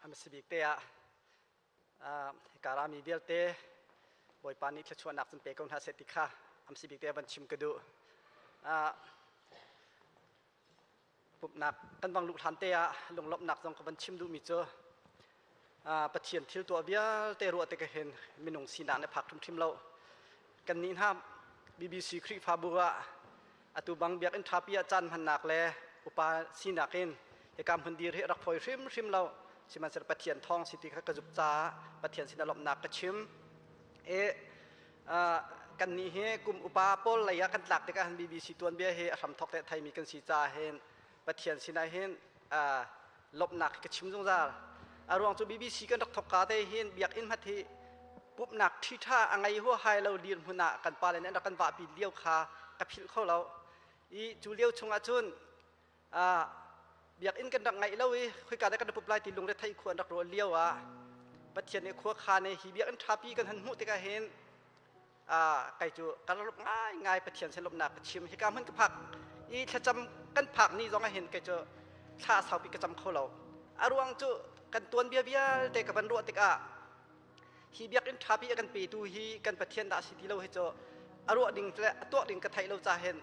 A bik te ah hika rami vialte Bawipa nih thluachuahnak cun pe ko hna seh ti kha amsi bik te van chim ka duh. Pumhnak kan bang luh hlan te ah lunglawmhnak zong ka van chim duhmi cu Pathian thil tuah vialte ruah tik hin minung sinak nih phak hrimhrim lo. Kan nih hna BBC Khrihfabu ah atu bang biakinn ṭhapi ah caan hmannak le upa sinak in hika hmun dir hi rak fawi hrimhrim lo. Sihmanhsehlaw Pathian thawng si ti kha ka zumh caah Pathian sin ah lawmhnak ka chim. E kan nih hi kum upa pawl lei ah kan tlak tikah hin BBC tuanbia hi a hramthawk te theimi kan si caah hin Pathian sinah hin lawmhnak ka chim zungzal. A ruang cu BBC kan rak thawk ka te hin biakinn hmat hi pumhnak ṭhiṭha a ngei huahai lo dirhmun ah kan pale nih an rak kan vahpi lio kha ka philh kho lo. I cu lio chungah cun biakinn kan rak ngaih lo i khoika dah kan rak pup lai ti lungre theih khua an rak ruah lio ah Pathian nih khua khan i hi biakinn ṭhapi kan han hmuh tikah hin kei cu ka lawmh ngaingai. Pathian sin lawmhnak ka chim. Hika hmun ka phak i thlacam kan phak ni zong ah hin kei cu thla saupi ka cam kho lo. A ruang cu kan tuanbia vialte ka van ruah tikah hi biakinn ṭhapi a kan petu hi kan Pathian dah si ti lo hi cu a ruah ding le a tuah ding ka theih lo ca hin.